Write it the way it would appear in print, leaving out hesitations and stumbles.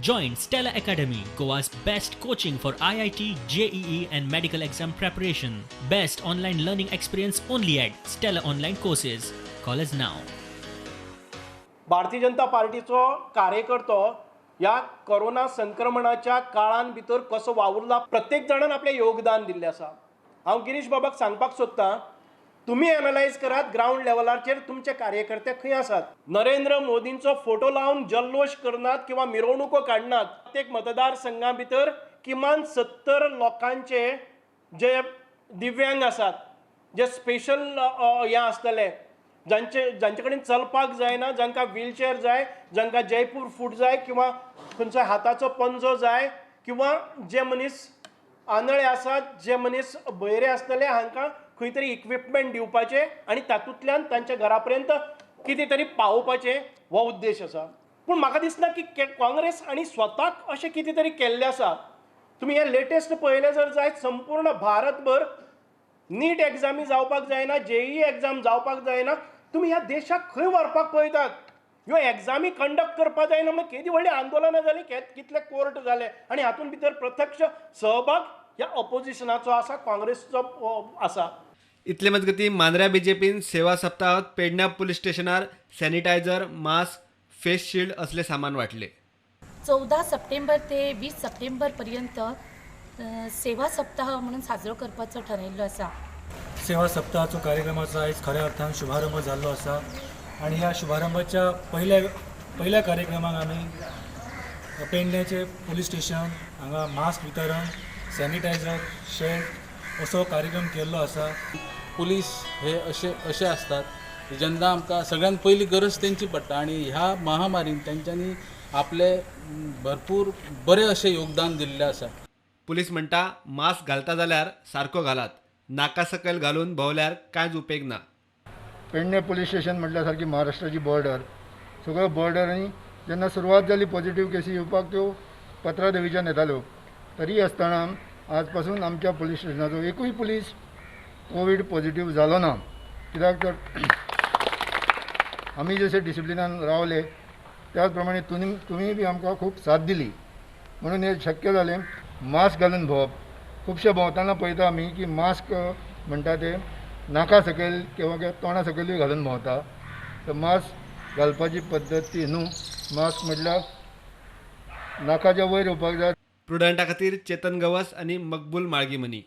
Join Stella Academy, Goa's best coaching for IIT, JEE, and medical exam preparation. Best online learning experience only at Stella Online Courses. Call us now. Bharatiya Janata पार्टीचो कार्यकर्तो ह्या corona संक्रमणाच्या काळान भितर कसो वावुरला, प्रत्येक जाणान आपलें योगदान दिल्लें आसा. हांव गिरीश बाबाक सांगपाक सोदतां, तुमी एनलायज करात ग्रावंड लेवलाचेर तुमचे कार्यकर्ते खंय आसात. नरेंद्र मोदींचो फोटो लावन जल्लोश करनात किंवा मिरवणुको काडनात. प्रत्येक मतदारसंघा भितर किमान 70 लोकांचे जे दिव्यांग आसात, जे स्पेशल हें आसतले, जांचे जांचे कडेन चलपाक जायना, जांकां व्हीलचेअर जाय, जांकां जयपूर फूट जाय किंवा खंयचो हाताचो पंजो जाय किंवा जे मनीस आंधळे आसात, जे मनीस बहिरे आसतले, हांकां खंय तरी इक्विपमेंट दिवपाचें आनी तातूंतल्यान तांच्या घरा पर्यंत कितें तरी पावोवपाचें हो उद्देश आसा. पूण म्हाका दिसना की काँग्रेस आनी स्वताक अशें कितें तरी केल्लें आसा. तुमी हें लेटेस्ट पळयलें जर जायत, संपूर्ण भारतभर नीट एग्जामी जावपाक जायना, जेई एग्जाम जावपाक जायना. तुमी ह्या देशाक खंय व्हरपाक पळयतात? ह्यो एग्जामी कंडक्ट करपाक जायना म्हणून केदी व्हडलीं आंदोलनां जालीं, कितले कोर्ट जाले आनी हातूंत भितर प्रत्यक्ष सहभाग ह्या ऑपोजिशनाचो आसा, काँग्रेसचो आसा. इतले मजगतीं, मांद्र्या बीजेपीन सेवा सप्ताहात पेडण्या पुलीस स्टेशनार सॅनिटायझर, मास्क, फेस शिल्ड असले सामान वाटले. 14 सप्टेंबर ते 20 सप्टेंबरपर्यंत सेवा सप्ताह म्हणून साजरो करपाचो ठरयल्लो आसा. सेवा सप्ताहाचो कार्यक्रमाचो आयज खऱ्या अर्थान शुभारंभ जाल्लो आसा आनी ह्या शुभारंभाच्या पहिल्या पहिल्या कार्यक्रमाक आमी पेडण्याचे पुलीस स्टेशन हांगा मास्क वितरण, सॅनिटायझर, शर्ट असो कार्यक्रम केल्लो आसा. पुलीस हे अशे अशे आसतात जेन्ना आमकां सगळ्यात पयली गरज तेंची पडटा आनी ह्या महामारीन तेंच्यांनी आपले भरपूर बरें अशें योगदान दिल्लें आसा. पुलीस म्हणटा, मास्क घालता जाल्यार सारको घालात, नाका सकयल घालून भोंवल्यार कांयच उपेग ना. पेडणे पुलीस स्टेशन म्हटल्यार सारकी महाराष्ट्राची बॉर्डर. सगळ्यो बॉर्डरांनी जेन्ना सुरवात जाली पॉझिटिव्ह केसी येवपाक, त्यो पत्रादेवीच्यान येताल्यो. तरी आसतना आज पासून आमच्या पुलीस स्टेशनाचो एकूय पुलीस कोवीड पॉझिटिव्ह जालो ना. कित्याक तर आमी जशे डिसिप्लिनान रावले, त्याच प्रमाणे तुमी बी आमकां खूब साथ दिली म्हणून हें शक्य जालें. मास्क घालून भोंवप, खुबशे भोंवतना पळयता आमी की मास्क म्हणटा ते नाका सकयल किंवा तोंडा सकयलूय घालून भोंवता. तर मास्क घालपाची पद्दत ती न्हू. मास्क म्हटल्यार नाकाच्या वयर येवपाक जाय. प्रुडंटा खातीर चेतन गवस आनी मकबूल माळगीमनी.